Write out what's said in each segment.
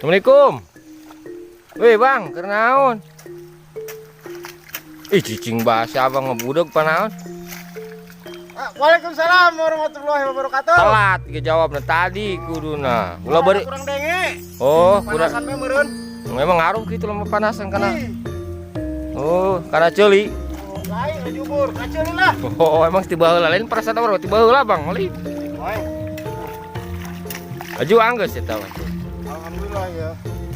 Assalamualaikum. Weh bang, keur naon? Ih, cicing basah abang ngebudeg panaon? Ah, waalaikumsalam warahmatullahi wabarakatuh. Telat ge jawabna tadi kuduna. Ulah beri. Kurang denge. Oh, kurang. Panasan we meureun. Memang ngaruh gitu lama panasan karena Ih, oh, karena ceuli. Oh, lain jubur, kaceuli lah. Oh, emang tiba heula lain perasaan urang tiba heula bang, lain. Oi, Aju anggeus eta mah. Alhamdulillah ya.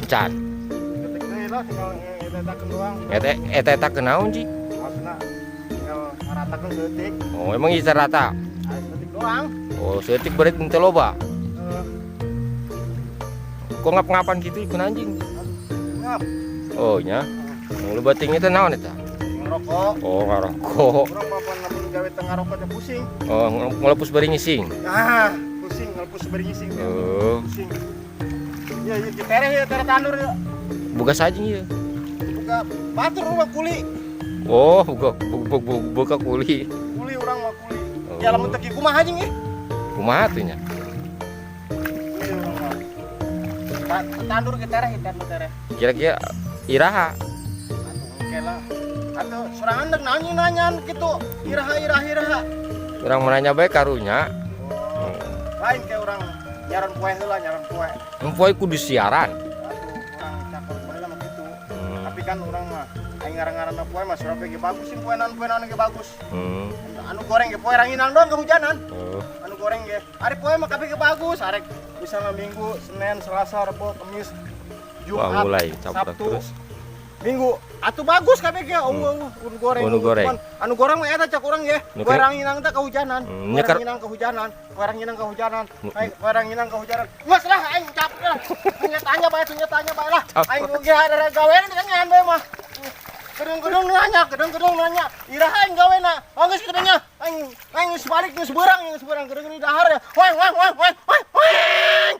Can. Ketik deui lah, tinggal ngetakeun doang. Eta eta eta kenaon, Ji? Maksudna tinggal ngaratakeun seutik. Oh, emang ieu rata. Ah, seutik doang. Oh, seutik berarti henteu loba. Eh, Kok ngap-ngapan gitu ikut anjing? Ngap. Oh, nya. Oh, lu bating itu naon eta? Ngerokok. Oh, ngarokok. Urang mah pan lamun gawe tengah rokok teh pusing. Oh, ngelepus bari ngising. Ah, pusing ngelepus bari ngising. Oh, Pusing. Ya, ya, ditereh ya, tereh tandur ya. Buka saja ieu. Buka batur rumah kuli. Oh, buka buka buka, buka kuli. Kuli urang mah kuli. Oh. Ya lamun teu kieu kumaha anjing ih. Kumaha tuh nya? Kuli urang mah. Tandur ge tereh, tandur tereh. Kira-kira iraha? Atuh engke lah. Atuh sorangan dek nanya nanyaan gitu. Iraha, iraha, iraha. Urang menanya bae karunya. Oh, lain kayak urang nyaran poe heula, nyaran poe. Empoy kudu siaran. Atuh urang cakor poe lah mah gitu. Tapi kan urang mah aing ngarang-ngaranna poe mah surabaya ge bagus sih, poe naon, poe naon ge bagus. Anu goreng ge poe ranginang doang kehujanan. Oh. Anu goreng ge. Ari poe mah kabeh ge bagus, arek misalnya Minggu, Senin, Selasa, Rebo, Kamis, Wah, Jumat, mulai caprok Sabtu, terus. Minggu. Atuh bagus kabeh ge. Oh, oh, anu goreng. Anu goreng. Cuman, anu goreng mah eta cak urang ge. Nu Poe ranginang teh kehujanan. Hmm, Poe ranginang kehujanan. Poe ranginang kehujanan. Aing poe ranginang kehujanan. Geus lah aing capek lah. Nya tanya bae, nya tanya bae lah. Capek. Aing ge ada gawean tanyaan bae mah. Gedung-gedung nanya, gedung-gedung nanya. Iraha aing gawena? Oh, geus kitu nya. Aing aing geus balik, geus beurang, geus beurang gedung ini dahar ya. Weng weng weng weng weng weng.